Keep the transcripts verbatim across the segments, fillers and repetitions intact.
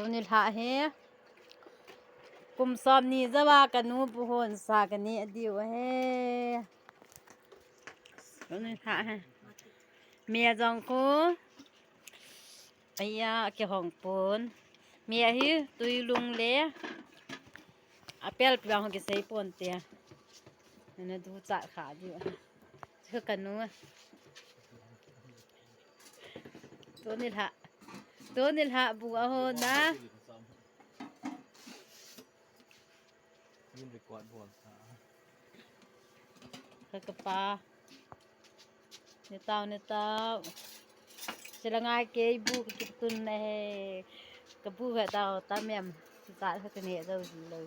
Tuni lha hi kum som ni jou a kanu bu hon sa kaneh diu ahi. Tuni lha hi me jong khu aya kihong pon. Me hi tui lung le apel pi vang ho kisei ponte. Nana ducha kha diu ahi. Chu kanu. Tuni lha. Tuni lha bu ahon a. Min record bol ta. Ka kapa. Netao, netao. Sila ngai kei bu ka kitun na he. Ka bu ka tao ta mem. Ka ka ne dau lo.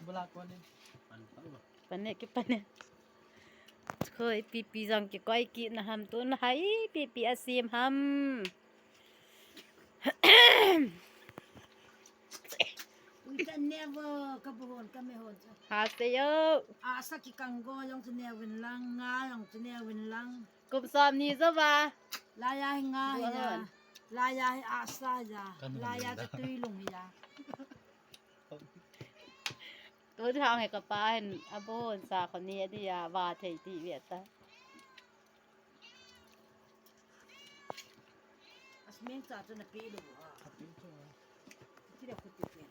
Bula ko ne. Pane ki pane. Khoi, ipi ipi jong kikoi kit na ham, tun hai ipi ipi asem ham. Ui, ka never, ka bu hon, ka me hon chu. Ha, se yo. Asa kikang go jong chu ne win lang, nga jong chu ne win lang. Kum som ni jou va. Laiya hi nga hi ya. Laiya hi asa ya. Laiya chu tui lung hi ya. Tu thang he kapa hin abon sa kho ni adi ya va thei ti ve ta. Asmen cha chu na pi lu a. Ti le khu ti ke.